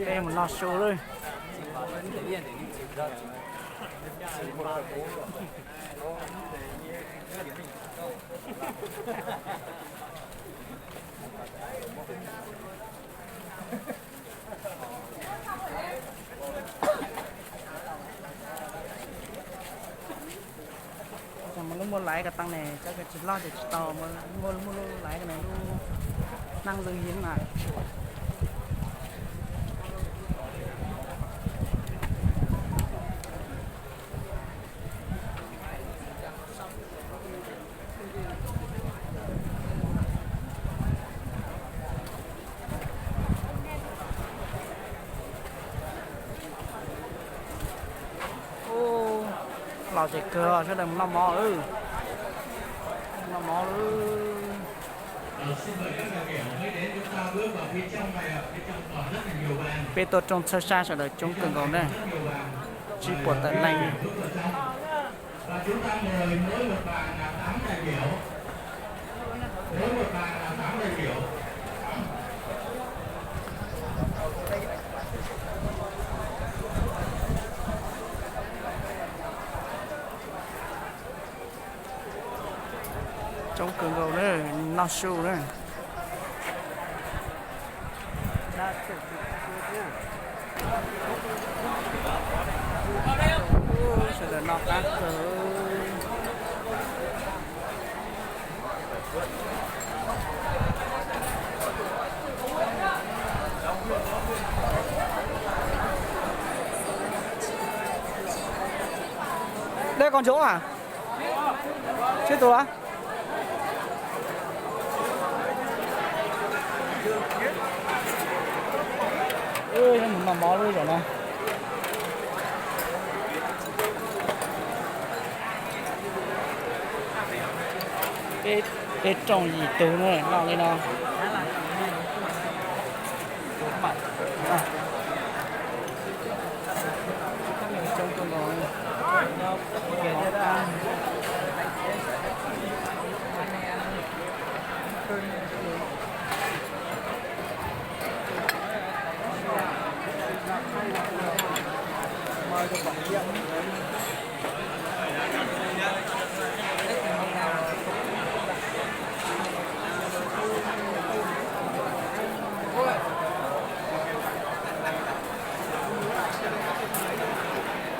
Peb mus noj su lawm. Muaj lub muaj laiv ko tau ne, cov ko tsis loj ces tsis tau, muaj lub muaj lub laiv ko ne lub neej zoo heev na. Ub, los ces kawg sawv daws mus noj mov lawm. Noj mov lawm. Peb tuaj rooj txhawb sab sawv daws coob kawg nkaus na, tsib puas tawm leej. Coob kawg nkaus na, noj su na. Sawv daws noj qab kawg. Đây còn chỗ à? Sib tus a. Mus noj mov lub zaum no. Peb rooj yim tug na noj li no. Coob kawg nkaus.